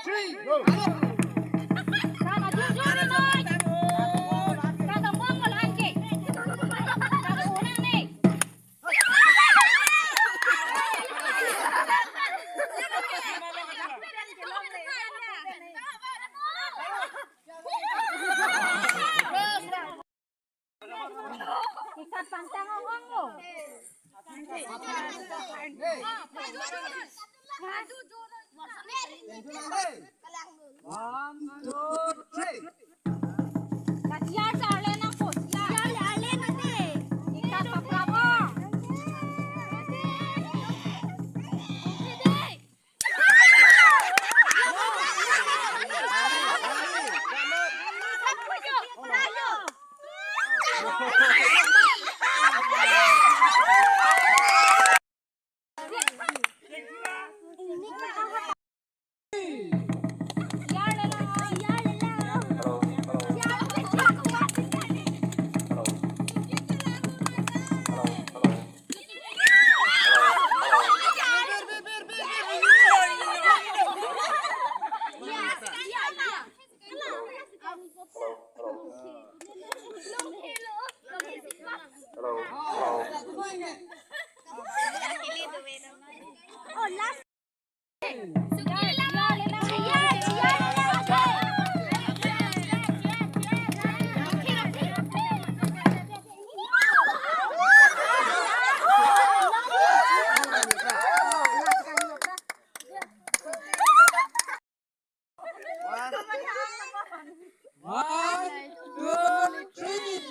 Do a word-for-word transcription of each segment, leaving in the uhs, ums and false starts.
Three, go. Ikat pantang ong ong lo. One, two, three. Kasiar sa arle nang po. Siar le arle nang te. Ikat paprap ong. One, two, three.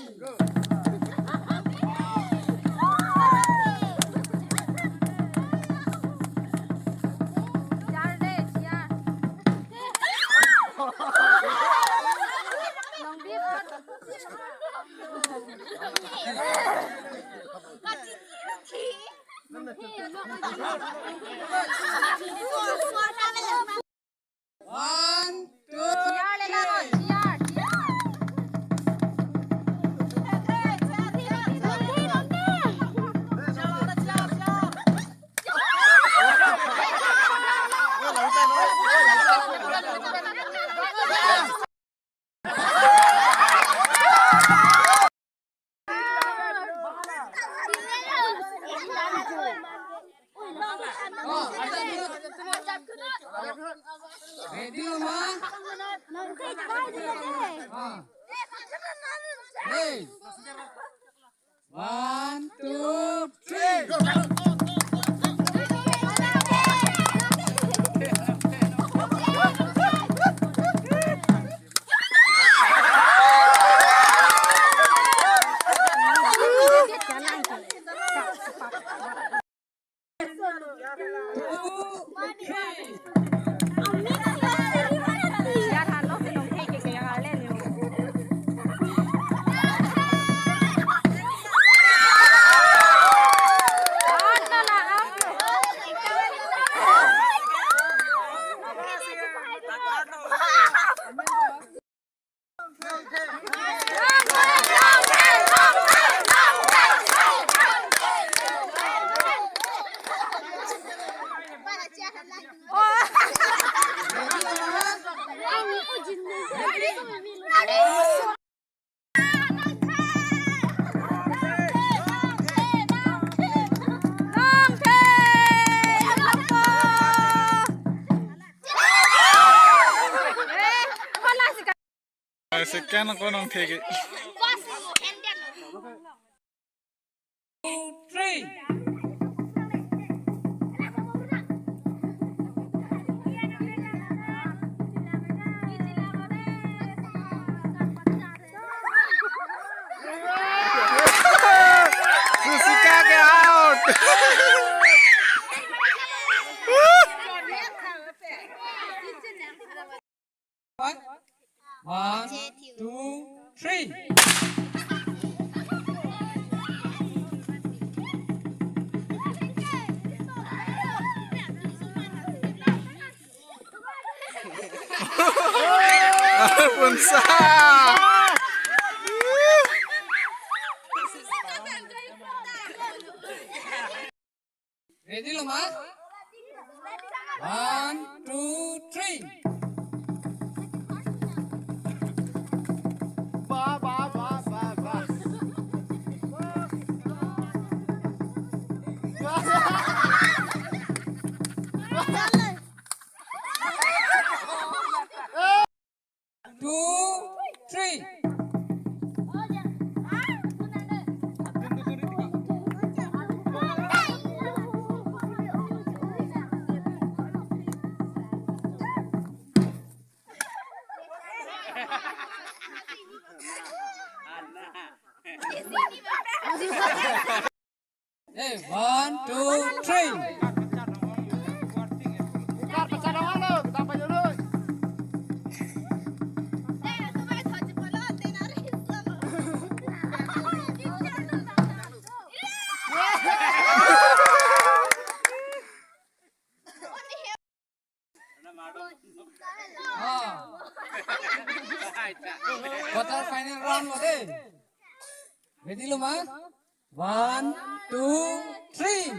One, two, three. Ready, ma? Hey. One, two, three. Second ko nangthek ke. Two, three. Susika ke out. One, two, three. Punsa. Ready lo ma? One, two, three. Ba, ba, ba, ba, ba. Two, three. Hey, one, two, three. Ah. Quarter final round lo de. Ready lo ma? One, two, three.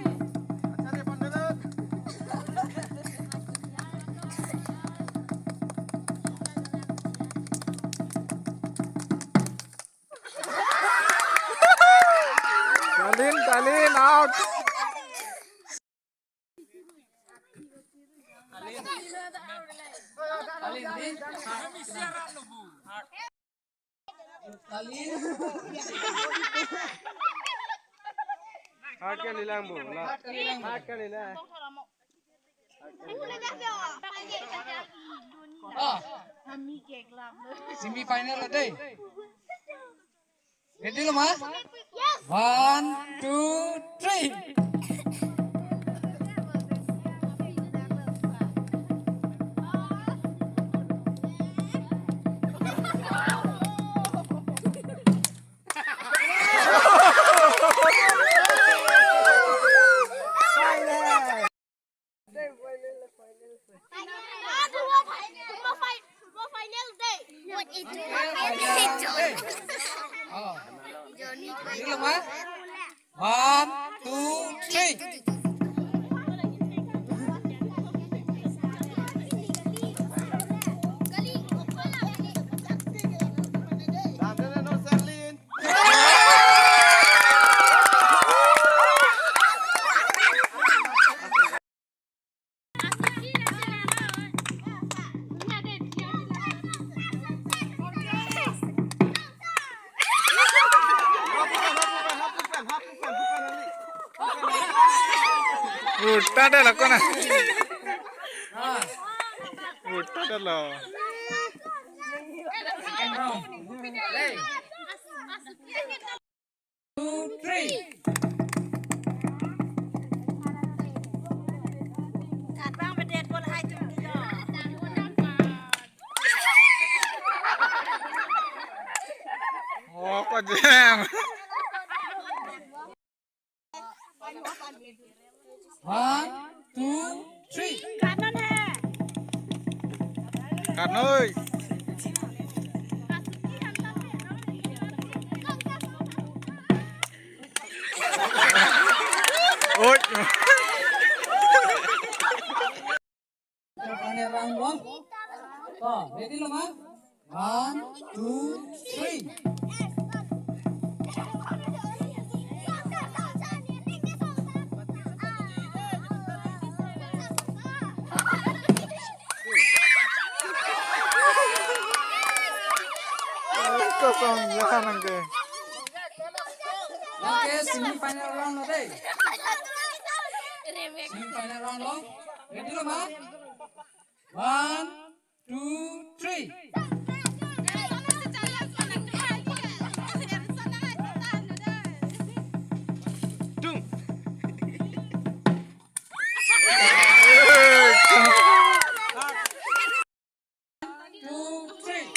Talin, Talin, out. Heart ke lilang bu, la. Heart ke lilang. Ah, semi final lo de. Ready lo ma? One, two, three. Oh. Ready lo ma? One, two, three. Uta de la kona. Uta de la. Second round. Hey. Two, three. Oh, kok jam. One, two, three. Kanoi. Oi. Quarter final round lo. To, ready lo ma? One, two, three. Kosong ya nang ke. Nang ke semi final round lo de. Semi final round lo. Ready lo ma? One, two, three. Dung. Two, three.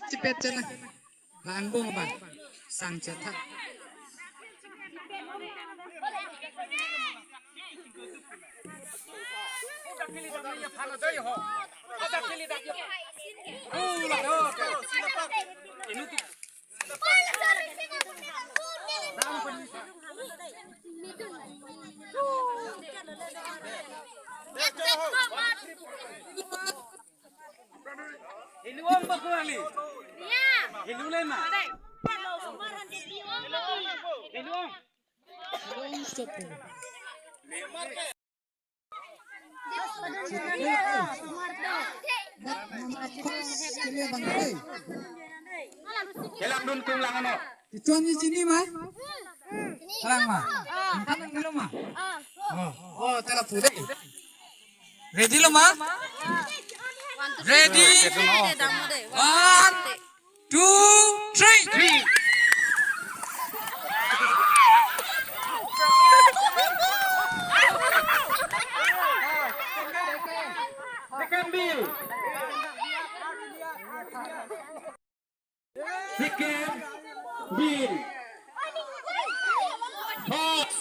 Chipet chena. Langbong bang. Sang chetha. Helu ong ba ko ali? Helu le ma? Helu ong. Kelang dun kung lang ano? Tichon ni chini ma? Kelang ma? Kelang dun ma? Oh, oh, tara pu dei. Ready lo ma? Ready? One, two, three. Second beat. Second beat. First.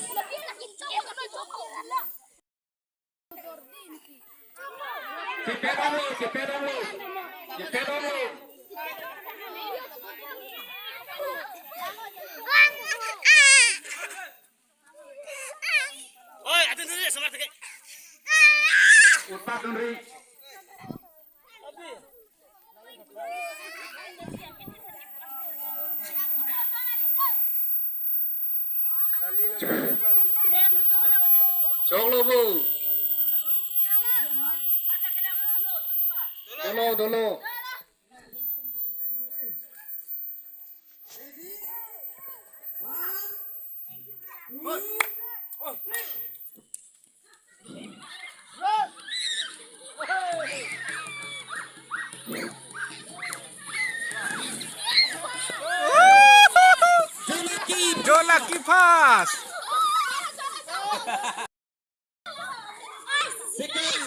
Chepet ong lo, chepet ong lo, chepet ong lo. Oi, atun dulu, sabar teke. Utak dun ri. Choklo bu. Dolo, dolo. Jolaki pass. Second,